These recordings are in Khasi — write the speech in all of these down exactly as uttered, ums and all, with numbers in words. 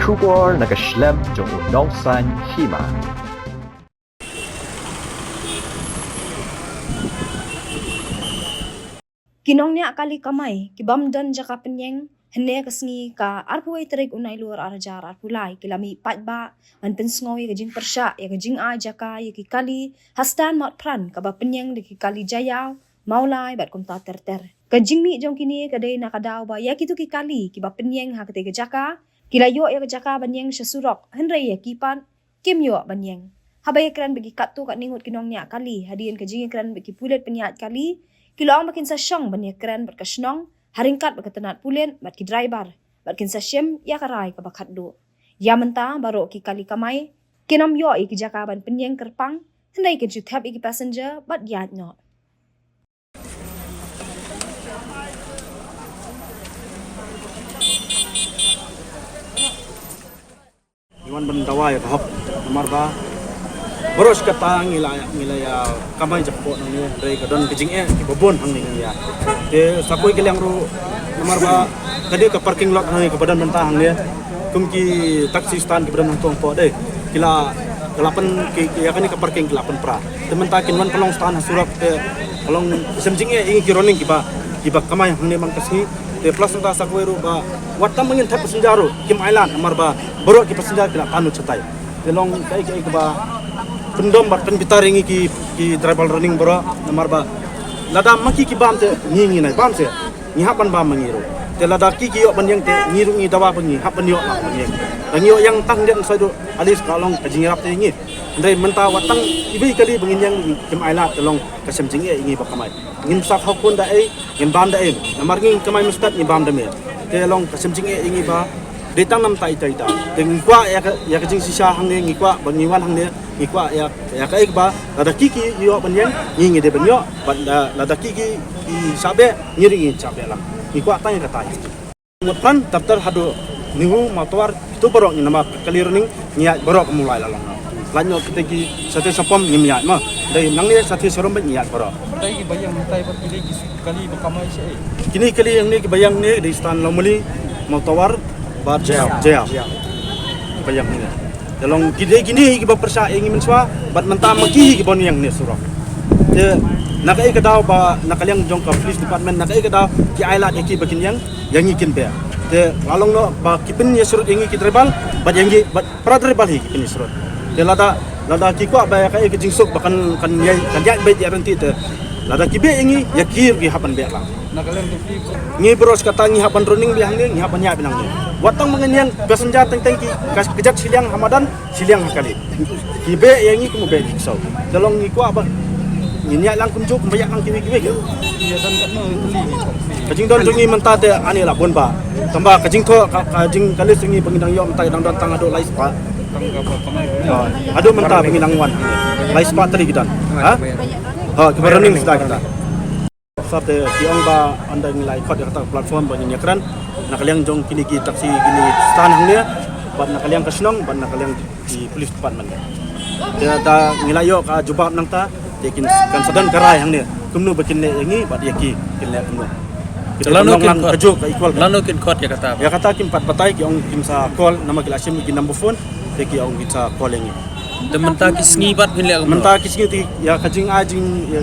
Khubor na ka shlem jong u nongsan hima. Ki nongñiah kali kamai ki bym don jaka pynïeng, hynne ka sngi ka arphew tarik u Nailur ar hajar arphew lai ki la mih paidbah ban pynsngew ïa ka jingpyrshah ïa ka jingai jaka ïa ki kali ha Stan Mawtphran kaba pynïeng da ki kali Jaïaw, Mawlai bad kumta ter ter. Ka jingmih jong kine ka dei na ka daw ba ïa kito ki kali kiba pynïeng ha katei ka jaka ki la ïoh ïa ka jaka ban ïeng sha surok, hynrei ïa ki pat kim ïoh ban ïeng. Haba ïakren bad ki katto katne ngut ki nongñiah kali hadien ka jingïakren bad ki pulit pynïaid kali, ki la ong ba kin sa shong ban ïakren bad ka shnong ha ryngkat bad ka tnat pulit bad ki driver bad kin sa shim ïa ka rai kaba khatduh. Ïa mynta baroh ki kali kamai kin ym ïoh ïa ki jaka ban pynïeng kyrpang, hynrei kin shu thep ïa ki passenger bad ïaid noh. Ngi wan ban dawa ïa ka hok namar ba baroh shi katta ngi la, ngi la ïa kamai jakpoh nangne, hynrei ka don ka jingeh kiba bun hangne ngi ïa. Te sa kawei ka liang ruh namar ba ka dei ka parking lot hangne kaba don mynta hangne, kum ki taxi stand kiba don hangto hangto dei ki la, ka la pyn, ki, ki ïa kane ka parking ki la pynpra. Te mynta kin wan pynlong stand ha surok te ka long ka shem jingeh ïa ngi ki Roning kiba, kiba kamai hangne man ka sngi. Te plus mynta sa kawei ruh ba wat tang ba ngin thep passenger ruh kim ailad namar ba baroh ki passenger ki la tan lut shatai. Te long kaei kaei kaba pyndom bad pynbitar ïa ngi ki, ki driver Roning baroh namar ba lada ma ki ki bam te ngi, ngi nai bam te ngi hap ban bam ma ngi ruh. Te lada ki ki ïoh ban ïeng te ngi ruh ngi dawa ba ngi hap ban ïoh ban ïeng. Da ngi ïoh ïeng tang dien sa duh, at least ka long ka jingïarap te ïa ngi. Hynrei mynta wat tang iwei i kali ba ngin ïeng kim ailad, te long ka shem jingeh ïa ngi ba kamai. Ngin sa khawkun da ei, ngin bam da ei. Namar ngi kamai mynstep ngi bam da me. Te long ka shem jingeh ïa ngi ba dei tang namar ta ita ita. Te ngi kwah ïa ka, ïa ka jingshisha hangne, ngi kwah ba ngi wan hangne, ngi kwah ïa, ïa kaei kaba lada ki ki ïoh ban ïeng, ngi ngi dei ban ïoh, bad la, lada ki ki, ki shah beh, ngi ruh ngi shah beh lang. Ngi kwah tang ïa kata. Mawtphran, Daptar haduh Nihu, Mawtawar, kito baroh ngi namar kali Roning ngi ïaid baroh ka Mawlai la long. Lait noh kita ki Shathie Shapom ngim ïaid ma. Dei nangne Shathie Sharom bad ngi ïaid baroh. Dei kiba ïeng mynta bad kine ki kali ba kamai shaei? Kine kali hangne kiba ïeng ne dei Stan Lawmali, Mawtawar bad Jaïaw. Jaïaw. Kiba ïeng ne. Te long ki dei kine kiba pyrshah ïa ngi mynshuwa bad mynta ma ki hi kiba ïeng ne surok. Te na kaei ka daw ba na ka liang jong ka police department, na kaei ka daw ki ailad ïa ki ba kin ïeng, ïa ngi kin beh. Te la long noh ba ki pynïasyrut ïa ngi ki driver bad ïa ngi bad para driver hi ki pynïasyrut. Te lada, lada ki kwah ba ïa kaei ka jingsuk ba kan, kan ïai, kan ïai beit ïa ryntih te lada ki beh ïa ngi, ïa ki ruh ki hap ban beh lang. Ngi baroh shi katta ngi hap ban Roning beit hangne, ngi hap ban ïaid beit hangne. Wat tang ba ngin ïeng passenger teng teng ki, ka, ka jait shiliang ha madan, shiliang ha kali. Ki beh ïa ngi kum beh ki ksew. Te long ngi kwah ba ngin ïaid lang kumjuh kumba ïaid lang kiwei kiwei. Ka jingdon jong ngi mynta te ani la bun ba. Tangba ka jingthoh ka, ka jing ka list jong ngi ba ngi dang ïoh mynta dang don tang haduh lai spah. Haduh mynta ba ngi dang wan lai spah tylli ki don. Ha? Ha, kiba Roning sdang kita. Sa te ki ong ba ynda ngi la khot ïa kata ka platform ba ngin ïakren na ka liang jong kine ki taxi, kine stand hangne bad na ka liang ka shnong bad na ka liang ki police department. Te da ngi la ïoh ka jubab nangta te kin, kan sa don ka rai hangne kumno ba kin leh ïa ngi bad ïa ki kin leh kumno. Kita lano kin khot, ka juk ka equal. Lano kin khot ïa kata ba? Ïa kata kim pat batai, ki ong kim sa call, namar ki la shim ki number phone te ki ong kim sa call ïa ngi. Te mynta ki sngi pat phin leh kumno? Mynta ki sngi te ïa ka jingai jing, ïa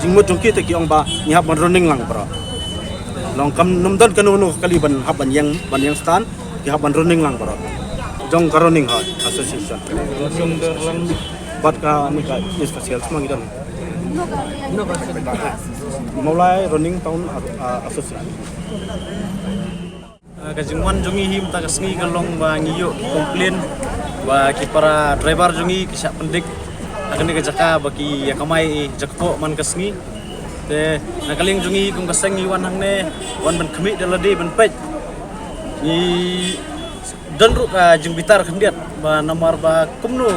jingmut jong ki te ki ong ba ngi hap ban Roning lang baroh. Long kam nym don kano kano ka kali ban hap ban ïeng, ban ïeng stand, ki hap ban Roning lang baroh. Jong ka Roning, ha, association. Bad kane ka East Khasi Hills ma ngi don. Mawlai Roning Town, ah, Association. Ah, ka jingwan jong ngi hi mynta ka sngi ka long ba ngi ïoh ki complain ba ki para driver jong ngi ki shah pyndik ha kane ka jaka ba ki ïa kamai jakpoh man ka sngi. Te na ka liang jong ngi kum ka seng ngi wan hangne, wan ban khmih da lade ban peit. Ngi don ruh ka jingbitar khyndiat ba namar ba kumno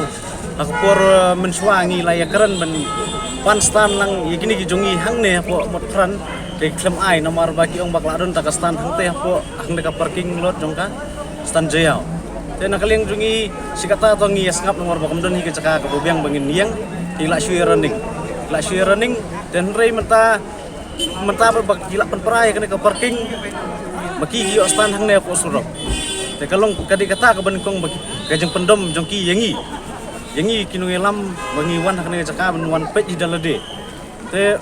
ha ka por, eh, mynshuwa ngi la ïakren ban pan stand lang ïa kine ki jong ngi hangne hapoh Mawtphran, te ki khlem ai namar ba ki ong ba ka la don ta ka stand hangte hapoh, hangne ka parking lot jong ka stand Jaïaw. Te na ka liang jong ngi shi katta to ngi ïa sngap namar ba kam don hi ka jaka kaba biang ba ngin ïeng, te ngi la shu ïa Roning. La shu ïa Roning, te hynrei mynta, mynta ba, ba ki la pynpra ïa kane ka parking ba ki ïoh stand hangne hapoh surok. Te ka long ka dei kata kaba nyngkong ba ka jingpyndom jong ki ïa ngi, ïa ngi ki nongïalam ba ngi wan ha kane ka jaka ban wan peit hi da lade. Te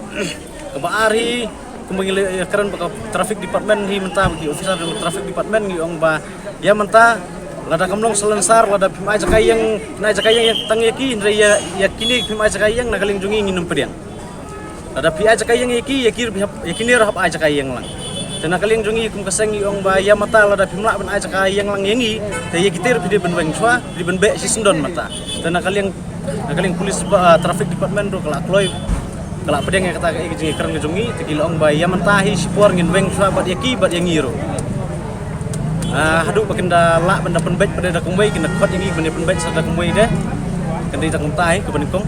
kaba ar hi, kumba ngi la ïakren bad ka traffic department hi mynta, bad ki officer jong traffic department, ngi ong ba ïa mynta lada kam long salonsar, lada phim ai jaka ïeng, phim ai jaka ïeng tang ïa ki, hynrei ïa, ïa kine phim ai jaka ïeng, na ka liang jong ngi ngin ym pdiang. Lada phi ai jaka ïeng ïa ki, ïa ki ruh phi hap, ïa kine ruh hap ai jaka ïeng lang. Te na ka liang jong ngi kum ka seng ngi ong ba ïa mynta lada phim lah ban ai jaka ïeng lang ïa ngi, te ïa kita ruh phi dei ban weng shuwa, phi dei ban beh shisyndon mynta. Te na ka liang, na ka liang police ba, ah, traffic department ruh ka la kloi, ka la pdiang ïa kata ka, ïa ka jingïakren ka jong ngi, te ki la ong ba ïa mynta hi shipor ngin weng shuwa bad ïa ki bad ïa ngi ruh. Ah, haduh ba kin da lah ban da pynbeit pat da kumwei, kin da khot ïa ngi ban da pynbeit sa da kumwei de. Kan dei da kumta hi kaba nyngkong.